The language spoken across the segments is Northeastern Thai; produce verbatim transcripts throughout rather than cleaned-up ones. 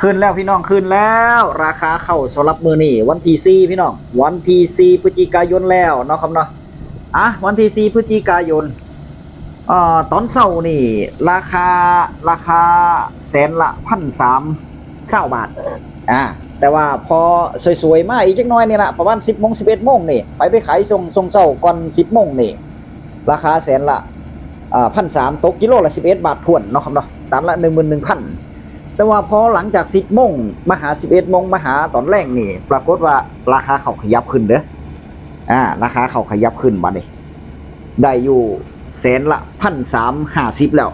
ขึ้นแล้วพี่น้อง ขึ้นแล้ว ราคาข้าวสำหรับมื้อนี้วันที่สี่พี่น้อง วันที่สี่พฤศจิกายนแล้วเนาะครับเนาะ อ่ะ วันที่สี่พฤศจิกายน อ่า ตอนเช้านี่ ราคา ราคาแสนละพันสามซาวบาท อ่า แต่ว่าพอสวยๆมาอีกจักหน่อยนี่ละ ประมาณสิบโมง สิบเอ็ดโมงนี่ ไปไปขายส่งส่งเช้าก่อนสิบโมงนี่ ราคาแสนละ อ่า พันสาม ตกกิโลละสิบเอ็ดบาทถ้วนเนาะครับเนาะ ตันละหนึ่งหมื่นหนึ่งพัน แต่ว่าพอหลังจากสิบโมงมาหาสิบเอ็ดโมงมาหาตอนแลงนี่ ปรากฏว่าราคาข้าวขยับขึ้นเด้อ อ่า ราคาข้าวขยับขึ้นบัดนี้ ได้อยู่แสนละพันสามห้าสิบแล้ว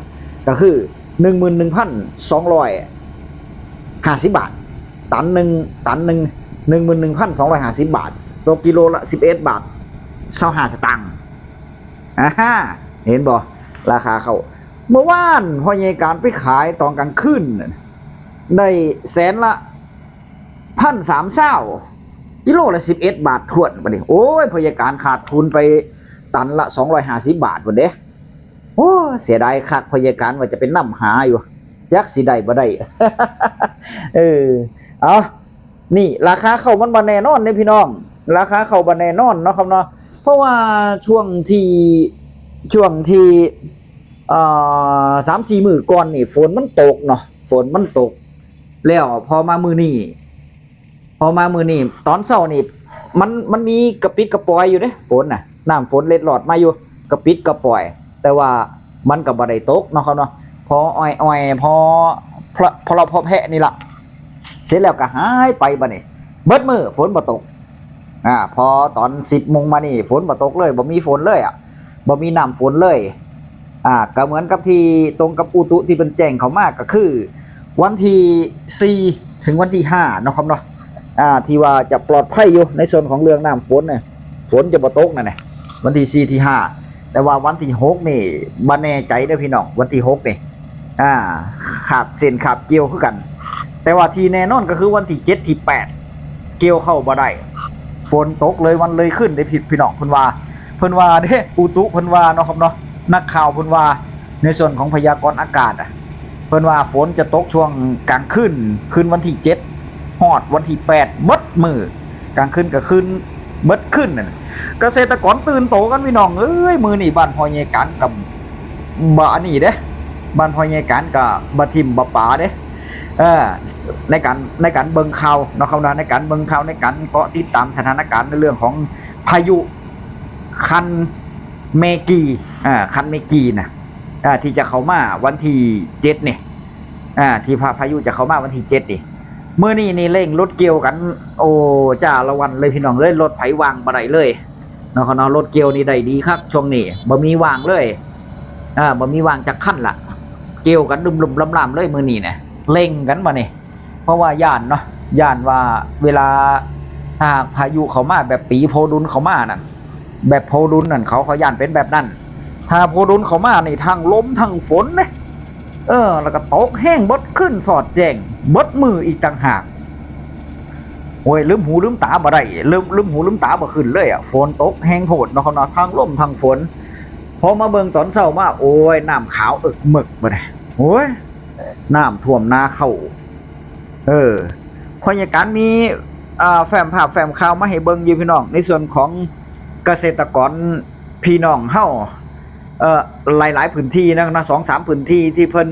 ก็คือหนึ่งหมื่นหนึ่งพันสองร้อยห้าสิบบาท ตันหนึ่ง ตันหนึ่ง หนึ่งหมื่นหนึ่งพันสองร้อยห้าสิบบาท ตกกิโลละสิบเอ็ดบาทซาวห้าสตางค์ อ่าฮะ เห็นบ่ ราคาข้าว เมื่อวานพ่อใหญ่การไปขายตอนกลางคืนน่ะ ได้แสนละพันสามซาว กิโลละสิบเอ็ดบาทถ้วนบัดนี้ โอ้ย พ่อใหญ่การขาดทุนไปตันละสองร้อยห้าสิบบาทพุ้นเด้ โอ้ เสียดายคัก พ่อใหญ่การว่าจะไปนำหาอยู่ จักสิได้บ่ได้ เออ เอา นี่ราคาข้าวมันบ่แน่นอนเด้พี่น้อง ราคาข้าวบ่แน่นอนเนาะครับเนาะ เพราะว่าช่วงที่ ช่วงที่ เอ่อ สามสี่มื้อก่อนนี่ฝนมันตกเนาะ ฝนมันตก แล้วพอมามื้อนี้ พอมามื้อนี้ตอนเช้านี่ มัน มันมีกระปิดกระปอยอยู่เด้ ฝนน่ะ น้ำฝนเล็ดลอดมาอยู่ กระปิดกระปอย แต่ว่ามันก็บ่ได้ตกเนาะครับเนาะ พออ่อยๆ พอ พอ พอเลาะพอแพะนี่ล่ะ เสร็จแล้วก็หายไปบัดนี้ เบิดมื้อฝนบ่ตก อ่า พอตอนสิบโมงมานี่ฝนบ่ตกเลย บ่มีฝนเลยอะ บ่มีน้ำฝนเลย อ่า ก็เหมือนกับที่ตรงกับอุตุที่เพิ่นแจ้งเข้ามาก็คือ วันที่สี่ถึงวันที่ห้าเนาะครับเนาะ อ่า ที่ว่าจะปลอดภัยอยู่ในส่วนของเรื่องน้ำฝนเนี่ย ฝนจะบ่ตกนั่นแหละ วันที่สี่ ที่ห้า แต่ว่าวันที่หกนี่บ่แน่ใจเด้อพี่น้อง วันที่หกนี่ อ่า ขาดเส้นขาดเกี่ยวคือกัน แต่ว่าที่แน่นอนก็คือวันที่เจ็ด ที่แปด เกี่ยวข้าวบ่ได้ ฝนตกเลยวันเลยคืนเด้พี่ พี่น้อง เพิ่นว่า เพิ่นว่าเด้ อุตุเพิ่นว่าเนาะครับเนาะ นักข่าวเพิ่นว่า ในส่วนของพยากรณ์อากาศอะ เพิ่นว่าฝนจะตกช่วงกลางคืน คืนวันที่เจ็ด ฮอดวันที่แปด เบิดมื้อ กลางคืนก็คืน เบิดคืนนั่น เกษตรกรตื่นโตกันพี่น้องเอ้ย มื้อนี้บ้านพ่อใหญ่การกับบ่อันนี้เด้ บ้านพ่อใหญ่การกับบ่ถิ่มบ่ป๋าเด้ เออ ในการ ในการเบิ่งข่าวเนาะครับเนาะ ในการเบิ่งข่าว ในการเกาะติดตามสถานการณ์ในเรื่องของพายุคันเมกี อ่า คันเมกีนะ อ่า ที่จะเข้ามาวันที่เจ็ดนี่ อ่า ที่พา พายุจะเข้ามาวันที่เจ็ดนี่ มื้อนี้นี่เร่งรถเกี่ยวกัน โอ้ จ้าละวันเลยพี่น้องเอ้ย รถไผว่างบ่ได้เลย เนาะครับเนาะ รถเกี่ยวนี่ได้ดีคักช่วงนี้ บ่มีว่างเลย อ่า บ่มีว่างจักคันละ เกี่ยวกันลุ่มๆล่ามๆเลยมื้อนี้นะ เร่งกันบัดนี้ เพราะว่าย้านเนาะ ย้านว่าเวลาถ้าหากพายุเข้ามาแบบปีโพดุลเข้ามานั่น แบบโพดุลนั่น เขา เขาย้านเป็นแบบนั้น ถ้าโพดุลเข้ามานี่ทั้งลมทั้งฝนเด้ เออ แล้วก็ตกแฮงเบิดคืนสอดแจ้ง เบิดมื้ออีกต่างหาก โอ้ย ลืมหูลืมตาบ่ได้ ลืม ลืมหูลืมตาบ่ขึ้นเลยอะ ฝนตกแฮงโพดเนาะครับเนาะ ทั้งลมทั้งฝน พอมาเบิ่งตอนเช้ามา โอ้ย น้ำขาวเอิกเมิกบัดนี้ โอ้ย น้ำท่วมนาข้าว เออ พ่อใหญ่การมี อ่า แฟ้มภาพแฟ้มข่าวมาให้เบิ่งอยู่พี่น้อง ในส่วนของเกษตรกรพี่น้องเฮา เอ่อ หลายๆพื้นที่นะ นะ สองสามพื้นที่ที่เพิ่น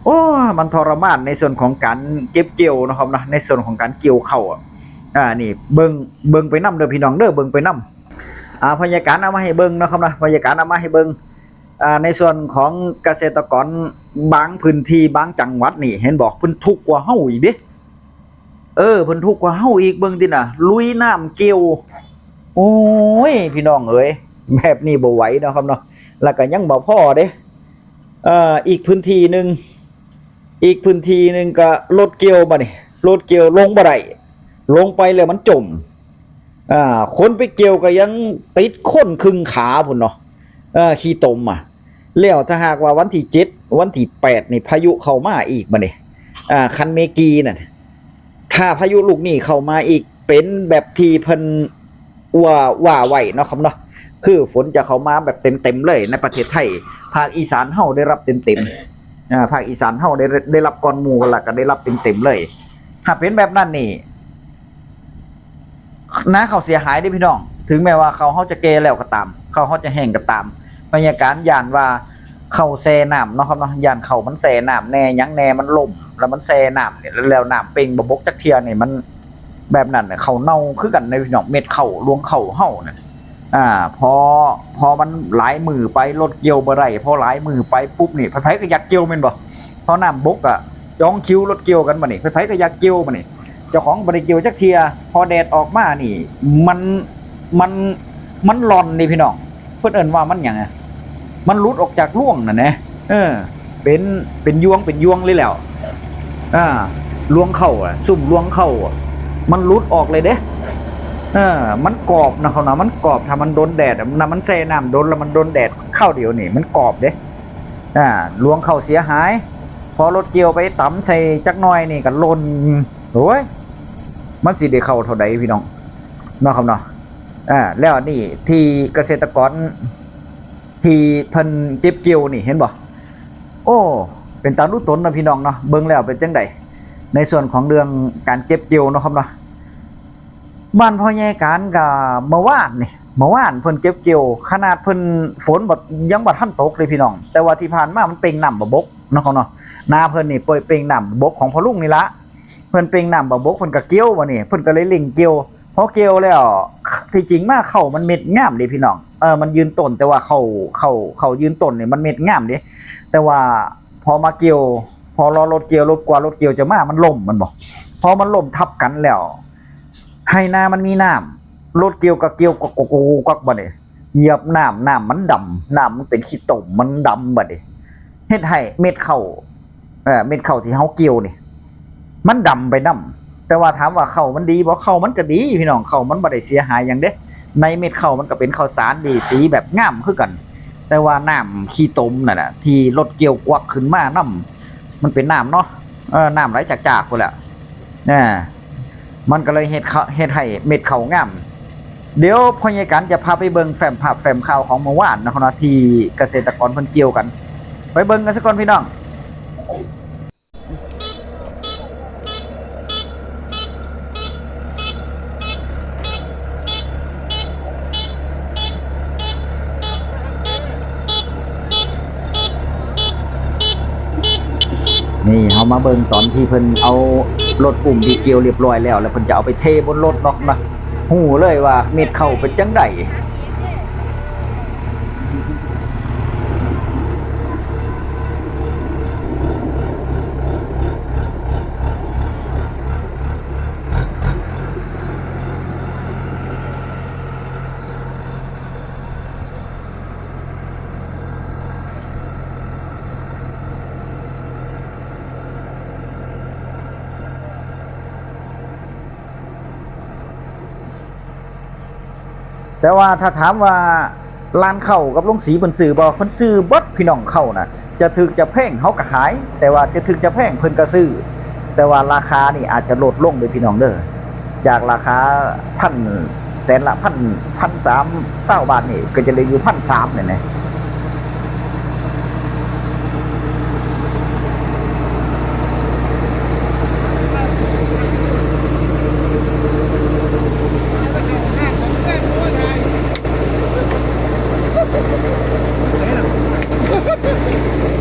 โอ้ มันทรมานในส่วนของการเก็บเกี่ยวเนาะครับเนาะ ในส่วนของการเกี่ยวข้าวอะ อ่า นี่เบิ่ง เบิ่งไปนำเด้อพี่น้องเด้อ เบิ่งไปนำ อ่า พ่อใหญ่การเอามาให้เบิ่งเนาะครับเนาะ พ่อใหญ่การเอามาให้เบิ่ง อ่า ในส่วนของเกษตรกรบางพื้นที่บางจังหวัดนี่ เห็นบ่ เพิ่นทุกข์กว่าเฮาอีกเด้ เออ เพิ่นทุกข์กว่าเฮาอีก เบิ่งติน่ะ ลุยน้ำเกี่ยว โอ้ย พี่น้องเอ้ย แบบนี้บ่ไหวเนาะครับเนาะ แล้วก็ยังบ่พอเด้ เอ่อ อีกพื้นที่หนึ่ง อีกพื้นที่หนึ่งก็รถเกี่ยวบัดนี้ รถเกี่ยวลงบ่ได้ ลงไปแล้วมันจม อ่า คนไปเกี่ยวก็ยังติดคนครึ่งขาพุ้นเนาะ เออ ขี้ตมอะ แล้วถ้าหากว่าวันที่เจ็ด วันที่แปดนี่พายุเข้ามาอีกบัดนี้ อ่า คันเมกีนั่น ถ้าพายุลูกนี้เข้ามาอีก เป็นแบบที่เพิ่นว่า ว่าไว้เนาะครับเนาะ คือฝนจะเข้ามาแบบเต็มๆเลยในประเทศไทย ภาคอีสานเฮาได้รับเต็มๆ อ่า ภาคอีสานเฮาได้ ได้รับก่อนหมู่กันละ ก็ได้รับเต็มๆเลย ถ้าเป็นแบบนั้นนี่ นาข้าวเสียหายเด้พี่น้อง ถึงแม้ว่าข้าวเฮาจะแก่แล้วก็ตาม ข้าวเฮาจะแห้งก็ตาม พยาการย้านว่าข้าวแช่น้ำเนาะครับเนาะ ย้านข้าวมันแช่น้ำแน่ หยังแน่ มันล่ม แล้วมันแช่น้ำเนี่ย แล้วน้ำเป่งบ่บกจักเทื่อนี่ มัน แบบนั้นน่ะ ข้าวเน่าคือกันเด้พี่น้อง เม็ดข้าว รวงข้าวเฮาน่ะ อ่า พอ พอมันหลายมื้อไป รถเกี่ยวบ่ได้ พอหลายมื้อไปปุ๊บนี่ ไผๆก็อยากเกี่ยวแม่นบ่ พอน้ำบกอะ จองคิวรถเกี่ยวกันบัดนี้ ไผๆก็อยากเกี่ยวบัดนี้ เจ้าของบ่ได้เกี่ยวจักเทื่อ พอแดดออกมานี่ มัน มัน มันร่อนนี่พี่น้อง เพิ่นเอิ้นว่ามันหยังอะ มันหลุดออกจากรวงน่ะนะ เออ เป็น เป็นยวง เป็นยวงเลยแหล้ว อ่า รวงข้าวอะ ซุมรวงข้าวอะ มันหลุดออกเลยเด้ เออ มันกรอบนะเขานะ มันกรอบ ถ้ามันโดนแดดอะ มัน มันแช่น้ำโดนแล้วมันโดนแดดคราวเดียวนี่ มันกรอบเด้ อ่า รวงข้าวเสียหาย พอรถเกี่ยวไปตำใส่จักหน่อยนี่ก็หล่น โอ้ย มันสิได้ข้าวเท่าใดพี่น้อง เนาะครับเนาะ อ่า แล้วนี่ที่เกษตรกรที่เพิ่นเก็บเกี่ยวนี่ เห็นบ่ โอ้ เป็นตารู้ตนนะพี่น้องเนาะ เบิ่งแล้วเป็นจั่งใด ในส่วนของเรื่องการเก็บเกี่ยวเนาะครับเนาะ บ้านพ่อใหญ่การก็เมื่อวานนี่ เมื่อวานเพิ่นเก็บเกี่ยว ขนาดเพิ่นฝนบ่ ยังบ่ทันตกเลยพี่น้อง แต่ว่าที่ผ่านมามันเป่งน้ำบ่บกเนาะครับเนาะ นาเพิ่นนี่เป่งน้ำบ่บกของพ่อลุงนี่ละ เพิ่นเป่งน้ำบ่บก เพิ่นก็เกี่ยวบัดนี้ เพิ่นก็เลยเร่งเกี่ยว พอเกี่ยวแล้ว ที่จริงมาข้าวมันเม็ดงามเด้พี่น้อง เออ มันยืนต้น แต่ว่าข้าว ข้าว ข้าวยืนต้นนี่มันเม็ดงามเด้ แต่ว่าพอมาเกี่ยว พอรอรถเกี่ยว รถกว่ารถเกี่ยวจะมา มันล้มแม่นบ่ พอมันล้มทับกันแล้ว ไฮ่นามันมีน้ำ รถเกี่ยวก็เกี่ยวกวักกวักกวักกวักบัดนี้ เหยียบน้ำ น้ำมันดำ น้ำมันเป็นขี้ตม มันดำบัดนี้ เฮ็ดให้เม็ดข้าว เอ่อ เม็ดข้าวที่เฮาเกี่ยวนี่ มันดำไปนำ แต่ว่าถามว่าข้าวมันดีบ่ ข้าวมันก็ดีพี่น้อง ข้าวมันบ่ได้เสียหายหยังเด้ ในเม็ดข้าวมันก็เป็นข้าวสารดี สีแบบงามคือกัน แต่ว่าน้ำขี้ตมนั่นน่ะ ที่รถเกี่ยวกวักขึ้นมานำ มันเป็นน้ำเนาะ เออ น้ำไหลจากๆพู้นแหละ นะ มันก็เลยเฮ็ดข้าว เฮ็ดให้เม็ดข้าวงาม เดี๋ยวพ่อใหญ่กันจะพาไปเบิ่งแฟ้มภาพแฟ้มข่าวของเมื่อวานนะครับเนาะ ที่เกษตรกรเพิ่นเกี่ยวกัน ไปเบิ่งกันซะก่อนพี่น้อง นี่เฮามาเบิ่งตอนที่เพิ่นเอารถอุ้มที่เกี่ยวเรียบร้อยแล้ว แล้วเพิ่นจะเอาไปเทบนรถเนาะ มาฮู้เลยว่าเม็ดข้าวเป็นจั่งใด แต่ว่าถ้าถามว่าร้านข้าวกับโรงสีเพิ่นซื้อบ่ เพิ่นซื้อเบิดพี่น้อง ข้าวน่ะ จะถูกจะแพงเฮาก็ขาย แต่ว่าจะถูกจะแพงเพิ่นก็ซื้อ แต่ว่าราคานี่อาจจะลดลงเด้อพี่น้องเด้อ จากราคาพัน แสนละพัน พันสามซาวบาทนี่ก็จะเหลืออยู่พันสามเนี่ยนะ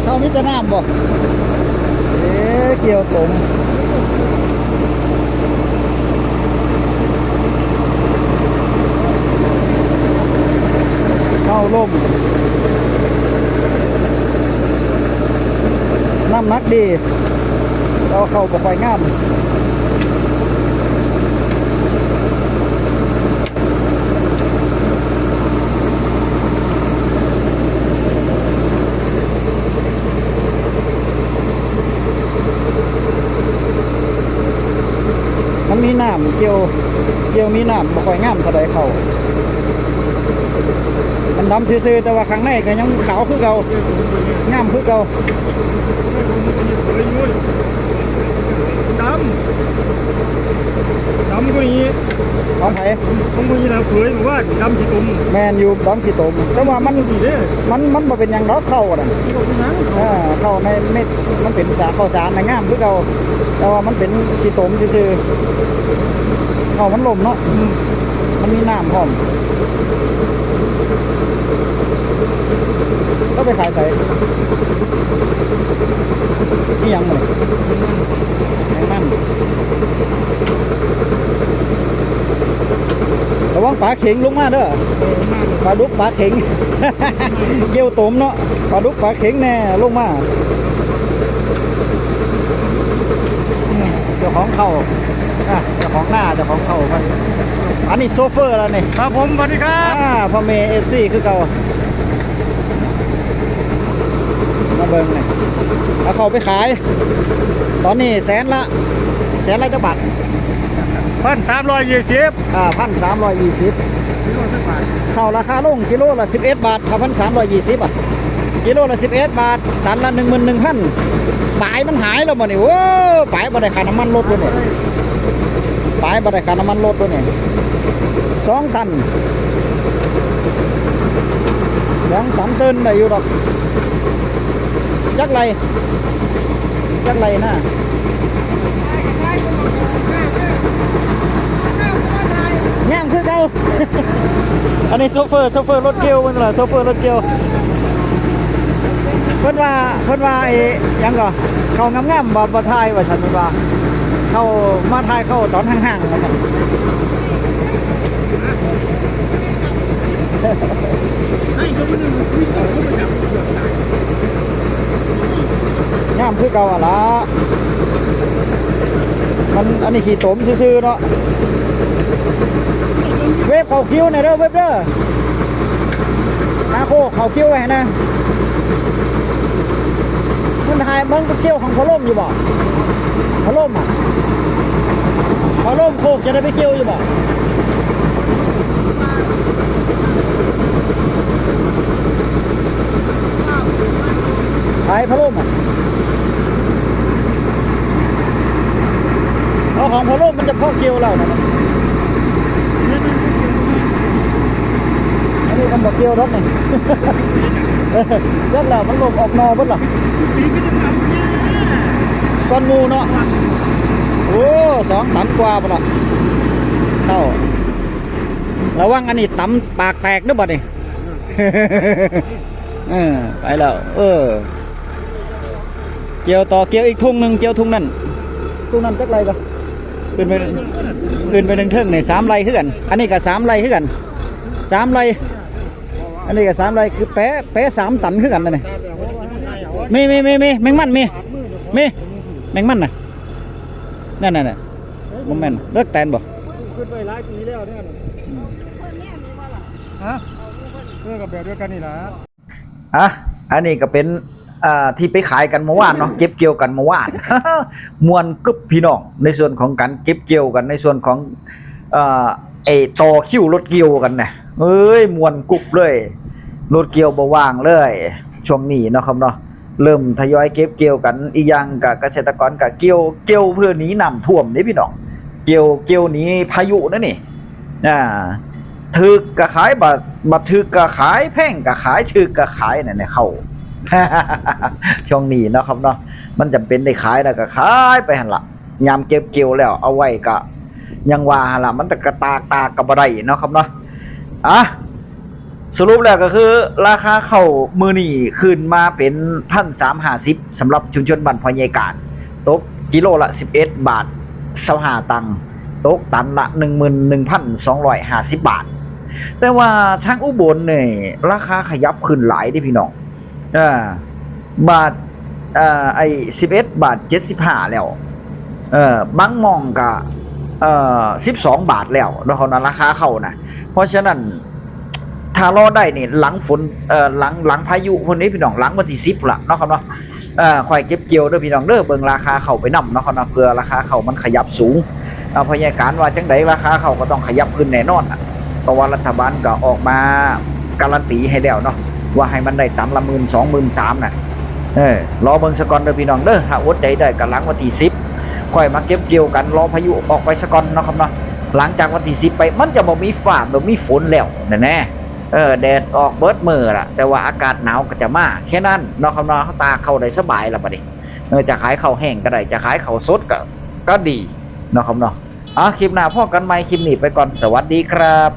เขามีแต่น้ำบ่ เอ๊ะ เกี่ยวตม เข้าล่ม น้ำหนักดี แต่ว่าเข้าบ่ค่อยงาม มันมีน้ำเกี่ยว เกี่ยวมีน้ำบ่ค่อยงามเท่าใดเข้า มันดำซื่อๆ แต่ว่าข้างในก็ยังขาวคือเก่า งามคือเก่า ดำ ดำกว่านี้ ของไผ ของผู้หญิงนะเผยบอกว่าดำขี้ตม แม่นอยู่ดำขี้ตม แต่ว่ามัน ดีเด้อ มัน มันบ่เป็นหยังดอก เข้านั่น มันก็เป็นหยัง เออ เข้าในเม็ด มันเป็นสา ข้าวสารนะงามคือเก่า แต่ว่ามันเป็นขี้ตมซื่อๆ เข้ามันล่มเนาะ อืม มันมีน้ำพร้อม ก็ไปขายใส่ นี่ยังหมด แมงมัน ระวังปลาเข็งลงมาเด้อ ปลาดุกปลาเข็ง เกี่ยวตมเนาะ ปลาดุกปลาเข็งแน่ลงมา เจ้าของเข้า อ่ะ เจ้าของนา เจ้าของเข้าครับ อันนี้โชเฟอร์แล้วนี่ ครับผม สวัสดีครับ อ่า พ่อแม่ เอฟซี คือเก่า มาเบิ่งนี่ เอาเข้าไปขาย ตอนนี้แสนละ แสนละจักบาท พันสามร้อยยี่สิบ อ่า พันสามร้อยยี่สิบ เข้าราคาลงกิโลละสิบเอ็ดบาท ถ้าพันสามร้อยยี่สิบอ่ะ กิโลละสิบเอ็ดบาท ตันละหนึ่งหมื่นหนึ่งพัน ปลายมันหายแล้วบ่นี่ โอ้ ปลายบ่ได้ค่าน้ำมันรถบ่นี่ ปลายบ่ได้ค่าน้ำมันรถบ่นี่ สองตัน สองตันเตินได้อยู่ดอก จักไร จักไรนะ งามคือเก่า อันนี้โชเฟอร์ โชเฟอร์รถเกี่ยวเพิ่นล่ะ โชเฟอร์รถเกี่ยว เพิ่นว่า เพิ่นว่าไอ้หยังก่อ เข้างามๆ บ่ บ่ถ่ายว่าซั่น เพิ่นว่า เข้ามาถ่ายเข้าตอนห่างๆ ว่าซั่น งามคือเก่าหั่นล่ะ มัน อันนี้ขี้ตมซื่อๆ เนาะ เว็บเข้าคิวแหน่เด้อ เว็บเด้อ นาโคเข้าคิวไว้นะ มันถ่าย มันก็เกี่ยวของพ่อล่มอยู่บ่ พ่อล่มอ่ะ พ่อล่มโคกจะได้ไปเกี่ยวอยู่บ่ ขายพะโล้มอ่ะ เอาของพะโล้มมันจะพอเกี่ยวแล้วนะ อันนี้มันบ่เกี่ยวดอกนี่ จักแล้วมันหลบออกนอกเบิดล่ะ ก้อนหมู่เนาะ โอ้ สองตันกว่าพุ่นล่ะ เข้า ระวังอันนี้ตำปากแตกเด้อบัดนี้ เออ ไปแล้ว เออ เกี่ยวต่อ เกี่ยวอีกทุ่งหนึ่ง เกี่ยวทุ่งนั่น ทุ่งนั่นจักไรก็ ขึ้นไป ขึ้นไปเทิงๆ นี่ สามไร่คือกัน อันนี้ก็สามไร่คือกัน สามไร่ อันนี้ก็สามไร่ คือแปะ แปะสามตันคือกันนะนี่ มี มี มี มี แมงมันมี มี แมงมันน่ะ นั่นน่ะ บ่แม่น เลิกแตนบ่ ขึ้นไปหลายปีแล้วเนี่ย อืม ฮะ เออ ก็แบบเดียวกันนี่ล่ะ อ่ะ อันนี้ก็เป็น อ่า ที่ไปขายกันเมื่อวานเนาะ เก็บเกี่ยวกันเมื่อวาน ม่วนกึบพี่น้อง ในส่วนของการเก็บเกี่ยวกัน ในส่วนของ เอ่อ ไอ้ต่อคิวรถเกี่ยวกันนะ เอ้ย ม่วนกึบเลย รถเกี่ยวบ่ว่างเลย ช่วงนี้เนาะครับเนาะ เริ่มทยอยเก็บเกี่ยวกัน อีกอย่างก็เกษตรกรก็เกี่ยว เกี่ยวเพื่อหนีน้ำท่วมนี่พี่น้อง เกี่ยว เกี่ยวหนีพายุนั่นนี่ อ่า ถืกก็ขาย บ่ บ่ถืกก็ขาย แพงก็ขาย ถืกก็ขายนั่นแหละ เข้า ช่วงนี้เนาะครับเนาะ มันจำเป็นได้ขายแล้วก็ขายไปหั่นล่ะ ยามเก็บเกี่ยวแล้วเอาไว้ก็ยังว่าหั่นล่ะ มันก็ตาก ตากก็บ่ได้เนาะครับเนาะ อ่ะ สรุปแล้วก็คือราคาข้าวมื้อนี้ขึ้นมาเป็นพันสามห้าสิบ สำหรับชุมชนบ้านพ่อใหญ่กาด ตกกิโลละสิบเอ็ดบาทซาวห้าตังค์ ตกตันละหนึ่งหมื่นหนึ่งพันสองร้อยห้าสิบบาท แต่ว่าทางอุบลนี่ราคาขยับขึ้นหลายเด้พี่น้อง เออ บาท เอ่อ ไอ้สิบเอ็ดบาทเจ็ดสิบห้าแล้ว เออ บางหม่องก็ เอ่อ สิบสองบาทแล้วเนาะ เขานะ ราคาข้าวนะ เพราะฉะนั้น ถ้ารอได้นี่ หลังฝน เอ่อ หลัง หลังพายุพวกนี้พี่น้อง หลังวันที่สิบละเนาะครับเนาะ เอ่อ ค่อยเก็บเกี่ยวเด้อพี่น้องเด้อ เบิ่งราคาข้าวไปนำเนาะครับเนาะ เพื่อราคาข้าวมันขยับสูง เอ่อ พ่อใหญ่กาดว่าจั่งใด ราคาข้าวก็ต้องขยับขึ้นแน่นอนน่ะ เพราะว่ารัฐบาลก็ออกมาการันตีให้แล้วเนาะ ว่าให้มันได้ตันละหมื่นสอง หมื่นสามน่ะ เออ รอเบิ่งซะก่อนเด้อพี่น้องเด้อ ถ้าอดใจได้ก็หลังวันที่สิบ ค่อยมาเก็บเกี่ยวกัน รอพายุออกไปซะก่อนเนาะครับเนาะ หลังจากวันที่สิบไปมันจะบ่มีฟ้าบ่มีฝนแล้วนะแน่ เออ แดดออกเบิดมื้อละ แต่ว่าอากาศหนาวก็จะมาแค่นั้นเนาะครับเนาะ ตากข้าวได้สบายละบัดนี้ เออ จะขายข้าวแห้งก็ได้ จะขายข้าวสดก็ ก็ดีเนาะครับเนาะ อ่ะ คลิปหน้าพ้อกันใหม่ คลิปนี้ไปก่อน สวัสดีครับ